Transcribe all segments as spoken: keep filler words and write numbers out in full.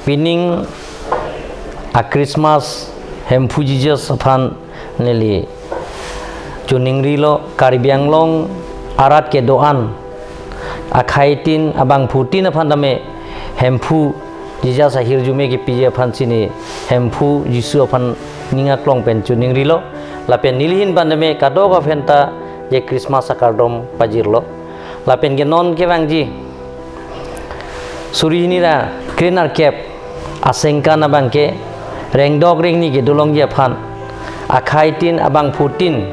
Pining a Christmas Hemphu Jesus aphan neli choningrilo. Karbi Anglong arat kedo-an akhaitin abangphutin aphan tame Hemphu Jesus ahirjume kepiji aphan si neli Hemphu Jisu aphan ning aklong pen choningrilo. Lapen neli ahin pen tame kadokave aphanta je Christmas akardom pajirlo. Lapen ke non kevangji suri hini ra krenerkep asengkan abangke rengdok rengni kedolongji aphan, akhaitin abangphutin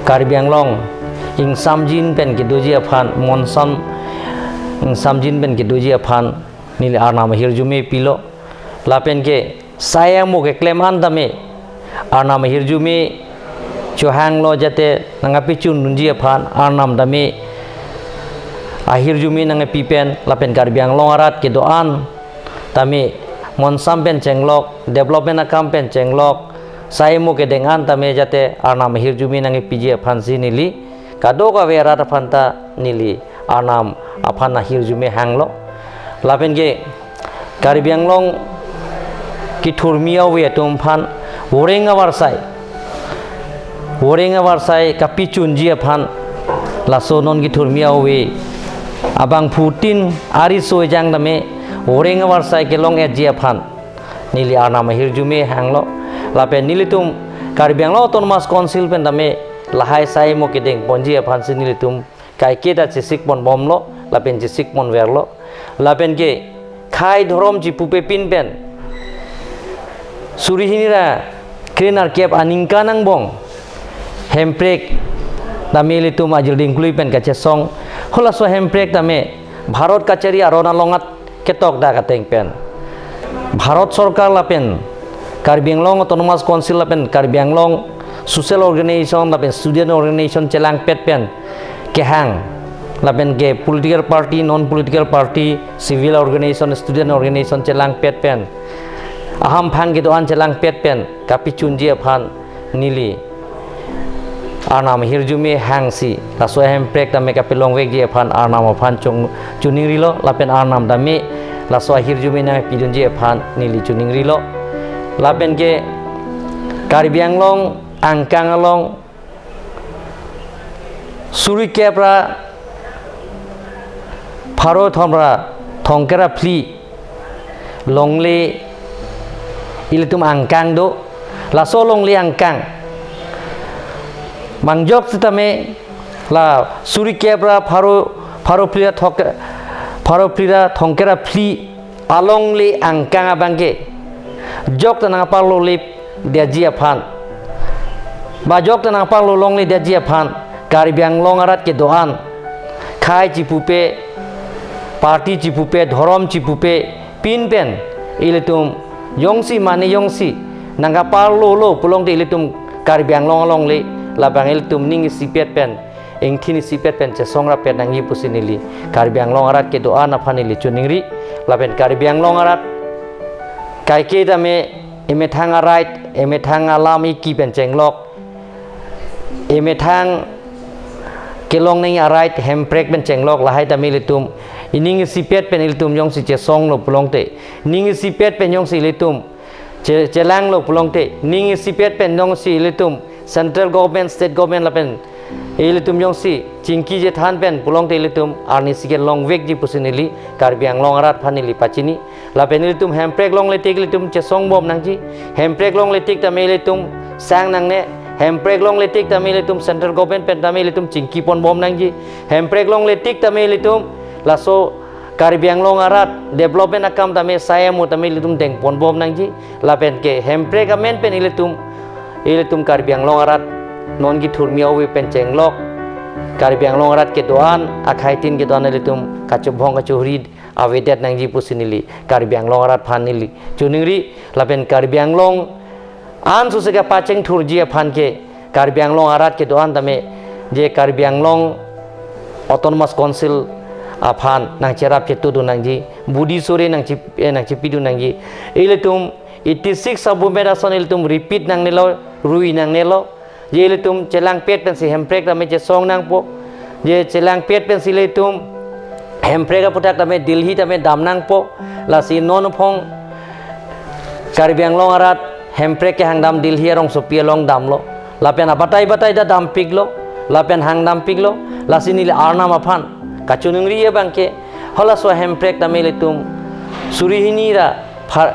Karbi Anglong ingsamjin pen kedoji aphan, monsam ingsamjin pen kedoji aphan neli Arnam ahirjume pilo. Lapen ke sai amo keklem an tame Arnam ahirjume chohanglo, jate nangkapichundunji aphan Arnam tame ahirjume nangkepi pen, lapen Karbi Anglong arat kedo-an tame monsam pen chenglok, development akam pen chenglok, sai amo kedeng an tame jate Arnam ahirjume nangkepiji aphan si neli kadokave arat aphanta neli Arnam aphan ahirjume hanglo. Lapen ke Karbi Anglong kethurmi ave atum aphan voreng avarsai, voreng avarsai kapichunji aphan, laso non kethurmi ave abangphutin ariso ejang tame voreng avarsai kelong-etji aphan neli Arnam ahirjume hanglo. Lapen nelitum Karbi Anglong Autonomous Council pen tame lahai sai amo kedengponji aphan si nelitum kaiketa chesikponbomlo, lapen chesikponverlo. Lapen ke khei dhorom chipupe pin pen suri hini ra krenerkep aningkan angbong hemprek tame ilitum ajir dingklui pen kachesong. Halaso hemprek tame Bharat kachari aron along at ketok dak ateng pen Bharat Sorkar lapen Karbi Anglong Autonomous Council lapen Karbi Anglong social organization lapen student organization chelangpet pen kehang, lapen ke political party, non political party, civil organization, student organization chelangpet pen, ahamphang kedo-an chelangpet pen kapichunji aphan neli Arnam ahirjume hangsi laso ahemprek tame kapelongvekji aphan Arnam aphan chung choningrilo, lapen Arnam tame laso ahirjume nangpidunji aphan neli choningrilo. Lapen ke Karbi Anglong angkang along suri kep ra pharo thom ra thomkep ra phli longle ilitum angkang do. Laso longle angkang mangjok sitame la suri kep ra pharo, pharo phli ra thok, pharo phli ra thomkep ra phli alongle angkang abangke jokta nangparlo lip detji aphan, ba jokta nangparlo longle detji aphan Karbi Anglong arat kedo-an khei chipupe, party chipupe, dhorom chipupe pin pen ilitum jongsi mane jongsi nangkaparlolo pulote ilitum Karbi Anglong alongle labang ilitum ning isipet pen, ingthin isipet pen chesong rapet nangji pusi neli Karbi Anglong arat kedo-an aphan neli choningri. Lapen Karbi Anglong arat kaike tame emethang a-right, emethang alam iki pen chenglok, emethang kelong nangji a-right hemprek pen chenglok, lahai tame ilitum ining isipet pen ilitum jongsi chesonglo pulote, ning isipet pen jongsi ilitum che-, chelanglo pulote, ning isipet pen jongsi ilitum central government, state government lapen ilitum jongsi chingki chethan pen pulote ilitum arnisi kelongvekji pusi neli Karbi Anglong arat aphan neli pachini. Lapen ilitum hemprek longle tik ilitum chesongbom nangji. Hemprek longle tik tame ilitum sang nangne. Hemprek longle tik tame ilitum central government pen tame ilitum chingkiponbom nangji. Hemprek longle tik tame ilitum laso Karbi Anglong arat development akam tame sai amo tame ilitum dengponbom nangji. Lapen ke hemprek amen pen ilitum, ilitum Karbi Anglong arat non kethurmi ave pen chenglok, Karbi Anglong arat kedo-an akhaitin kedo-an ilitum kachobhong kachori avedet nangji pusi neli Karbi Anglong arat aphan neli choningri. Lapen Karbi Anglong an suse kapachengthurji aphan ke Karbi Anglong arat kedo-an tame je Karbi Anglong Autonomous Council aphan nangcherap chetudun nangji, budi sore nangchi-, eh, nangchipidun nangji. Ilitum eighty-six Sabomit ason ilitum repeat nangnelo, rui nangnelo. Je ilitum chelangpet pensi hemprek tame chesong nangpo. Je chelangpet pensi ilitum hemprek aputhak tame Delhi tame dam nangpo. Lasi non aphong Karbi Anglong arat hemprek kehangdam Delhi arongsopi along damlo. Lapen abatai batai ta dampiklo. Lapen hangdampiklo. Lasi neli Arnam aphan kachiningri abangke, halaso hemprek tame ilitum suri hini ra phar-,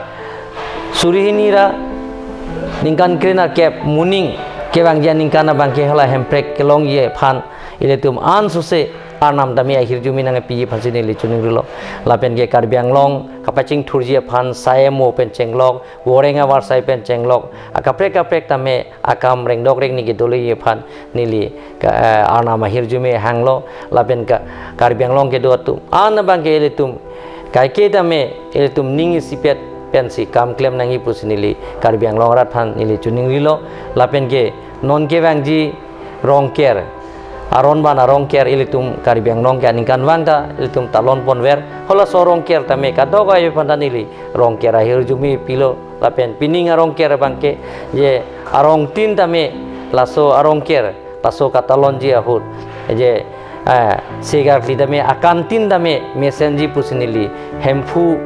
suri hini ra ningkan krenerkep muning kevangji aningkan abangke hala hemprek kelongji aphan ilitum ansose Arnam tame ahirjume nangpiji aphansi neli chiningrilo. Lapen ke Karbi Anglong kapachingthurji aphan sai amo pen chenglok, voreng avarsai pen chenglok, akaprek kaprek tame akam rengdok rengni kedoji aphan neli ka, eh, Arnam ahirjume hanglo. Lapen ke Karbi Anglong kedo atum an abangke ilitum kaike tame ilitum ning isipet pensi kam klem nangji pusi neli Karbi Anglong arat aphan neli chiningrilo. Lapen ke non kevangji Rongker, aron ban a-Rongker ilitum Karbi Anglong ke aningkanvang ta ilitum talon ponver. Halaso Rongker tame kadokave aphan ta neli Rongker ahirjume pilo. Lapen pining a-Rongker abangke je arongtin tame laso a-Rongker laso katalonji ahut je, eh, segarkli tame akantin tame mesenji pusi neli Hemphu,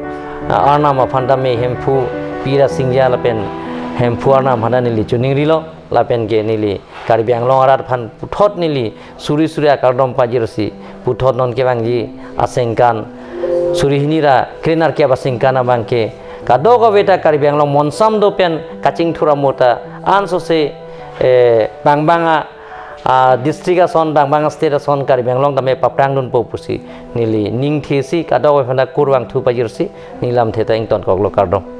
ah, Arnam aphan tame Hemphu Pi Rasingja lapen Hemphu Arnam aphan ta neli chiningrilo. Lapen ke neli Karbi Anglong arat aphan puthot neli suri suri akardom pajirsi, puthot non kevangji aningkan suri hini ra krenerkep aningkan abangke kadokave ta Karbi Anglong monsam do pen kachingthur amo ta ansose, eh, bangbang a, a district ason, bangbang a state ason Karbi Anglong tame paprang dunpo pusi neli ningthesi kadokave aphan ta kurvangthu pajirsi neli lamthe ta ingtonkoklo, kardom.